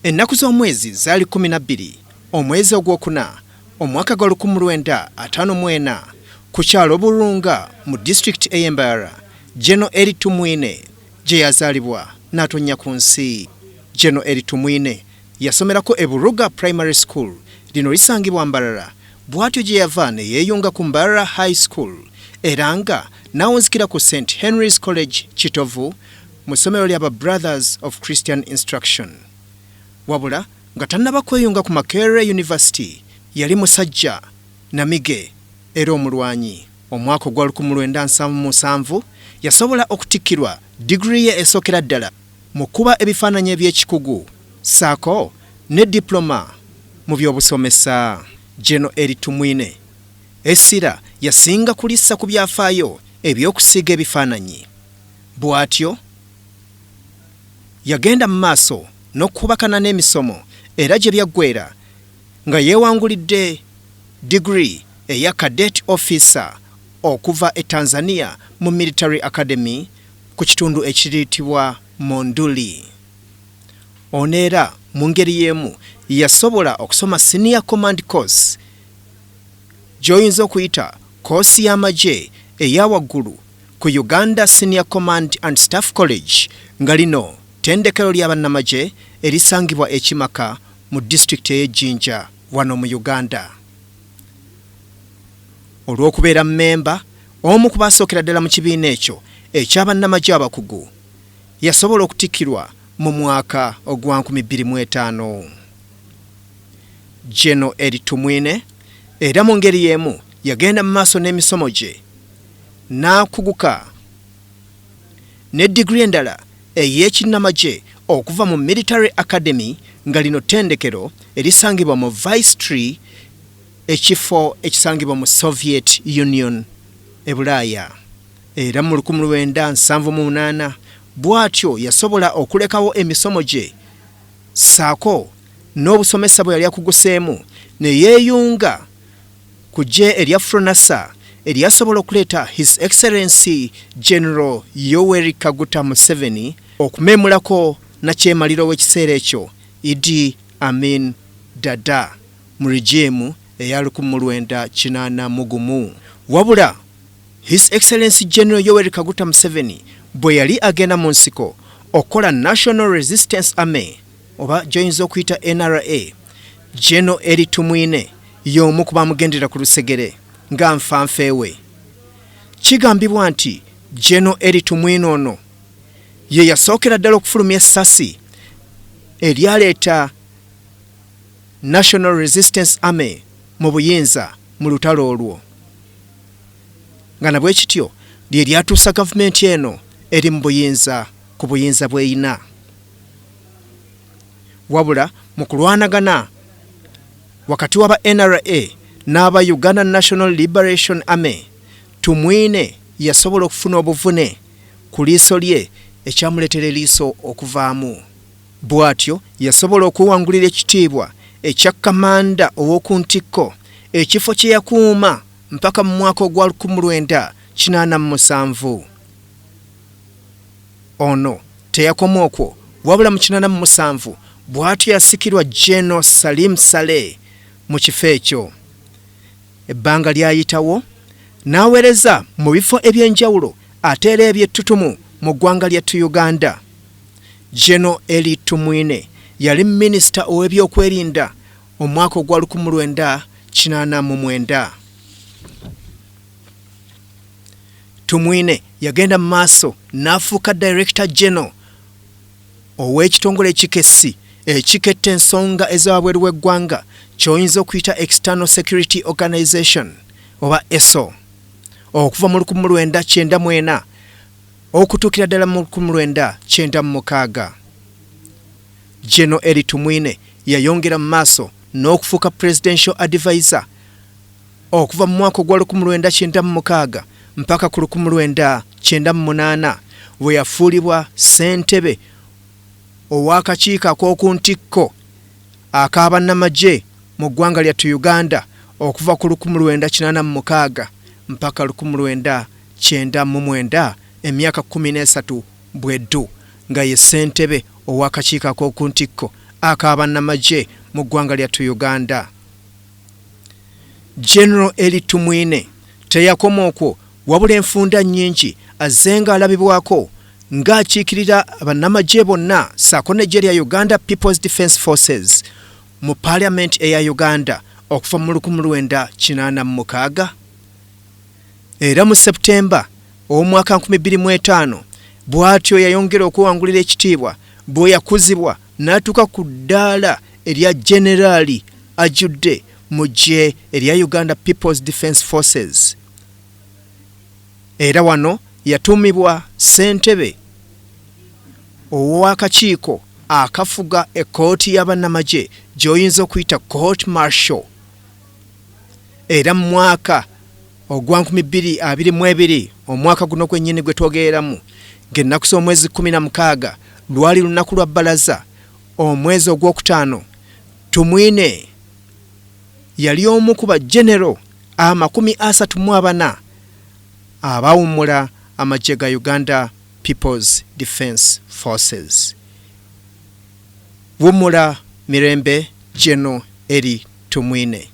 Ennaku z'omwezi zaali 12 omwezi ogwokuna omwaka gwa 1954 ku kyalo Burunga mu disitulikiti ey'e Mbarara, General Elly Tumwine gye yazaalibwa n'atonnya ku nsi. General Elly Tumwine yasomerako e Buruga Primary School, lino lisangibwa Mbarara, bw'atyo gye yava ne yeeyunga ku Mbarara High School era nga n'awunzikira ku St Henry's College Kitovu mu ssomero lya ba Brothers of Christian Instruction. Wabula nga tannaba kweyunga ku Makerere University, yali musajja namige era omulwanyi. Omwaka ogwa 1977 yasobola okutikkirwa digiri ye esookera ddala mu kukuba ebifaananyi eby'ekikugu ssaako ne diploma mu by'obusomesa. General Elly Tumwine essira yasinga kulissa ku byafaayo eby'okusiiga ebifaananyi. Bw'atyo yagenda mu maaso n'okukubakana n'emisomo era gye byaggweera nga yeewangulidde digiri eya Cadet Officer okuva e Tanzania mu Military Academy ku kitundu ekiyitibwa Monduli. Ono era mu ngeri y'emu yasobola okusoma Senior Command Course gy'oyinza okuyita koosi y'amagye eya waggulu ku Uganda Senior Command and Staff College nga lino ttendekero lya bannamagye erisangibwa e Kimaka mu disitulikiti ey'e Jinja wano mu Uganda. Olw'okubeera mmemba omu ku baasookera ddala mu kibiina ekyo ekya bannamagye abakugu, yasobola okutikkirwa mu mwaka ogwa 2005. General Elly Tumwine era mu ngeri y'emu yagenda mu maaso n'emisomo gye n'akuguka ne digiri endala ey'ekinnamagye okuva mu Military Academy nga lino ttendekero erisangibwa mu Vicetree, ekifo ekisangibwa mu Soviet Union e Bulaaya. Era mu 1978 bw'atyo yasobola okulekawo emisomo gye ssaako n'obusomesa bwe yali akuguseemu ne yeeyunga ku ggye erya Fronasa eryasobola okuleeta His Excellency General Yoweri Kaguta Museveni okumemulako nakyemalira ow'ekiseera ekyo Idi Amin Dada mu regime eya 1981. Wabula His Excellency General Yoweri Kaguta Museveni bwe yali agenda mu nsiko okukola National Resistance Army oba gy'oyinza okuyita NRA, General Elly Tumwine y'omu ku bamugendera ku lusegere nga nfanfe we. Kigambibwa nti General Elly Tumwine ono ye yasookera ddala okufulumya essasi eryaleeta National Resistance Army mu buyinza mu lutalo olwo, nga na bwe kityo lye lyatuusa gavumenti eno eri mu buyinza ku buyinza bw'erina. Wabula mu kulwanagana wakati w'aba NRA n'aba Uganda National Liberation Army, Tumwine yasobola okufuna obuvune ku liiso lye ekyamuleetera eriiso okuvaamu. Bw'atyo yasobola okwewangulira ekitiibwa ekya kamanda ow'oku ntikko, ekifo kye yakuuma mpaka mu mwaka ogwa 1987. Ono teyakoma okwo wabula mu 87 bw'atyo yasikirwa General Salim Saleh mu kifo ekyo. Ebbanga lyayitawo n'aweereza mu bifo eby'enjawulo ate era eby'ettutumu mu ggwanga lyattu Uganda. General Elly Tumwine yali minisita ow'ebyokwerinda omwaka ogwa 1989. Tumwine yagenda mu maaso n'afuuka Director General ow'ekitongole ekikessi ekiketta ensonga ez'awabweru w'eggwanga ky'oyinza okuyita External Security Organization oba ESO okuva mu 1994 okutuukira ddala mu 1996. General Elly Tumwine yayongera mu maaso n'okufuuka Presidential Advisor okuva mu mwaka ogwa 1996 mpaka ku 1998 we yafuulibwa ssentebe ow'akakiiko ak'oku ntikko ak'abannamagye mu ggwanga lyattu Uganda okuva ku 1986 mpaka 1999, emyaka 13 bweddu nga ye ssentebe ow'akakiiko ak'oku ntikko ak'abannamagye mu ggwanga lyattu Uganda. General Elly Tumwine teyakoma okwo, wabula enfunda nnyingi azze ng'alabibwako ng'akiikirira bannamagye bonna ssaako n'eggye lya Uganda People's Defence Forces mu Parliament eya Uganda okuva mu 1986. Era mu September ow'omwaka 2005 bw'atyo yayongera okwewangulira ekitiibwa bwe yakuzibwa n'atuuka ku ddaala erya Generaali ajjudde mu ggye erya Uganda People's Defence Forces. Era wano yatuumibwa ssentebe ow'akakiiko akafuga ekkooti y'abannamagye gy'oyinza okuyita Court Martial. Era mu mwaka ogwa 2022, omwaka guno gwennyini gwe twogereramu, ng'ennaku z'omwezi 16 lwali lunaku lwa bbalaza omwezi ogwokutaano, Tumwine yali omu ku bagenero 34 abawummula amagye ga Uganda People's Defence Forces. Wummula mirembe, General Elly Tumwine.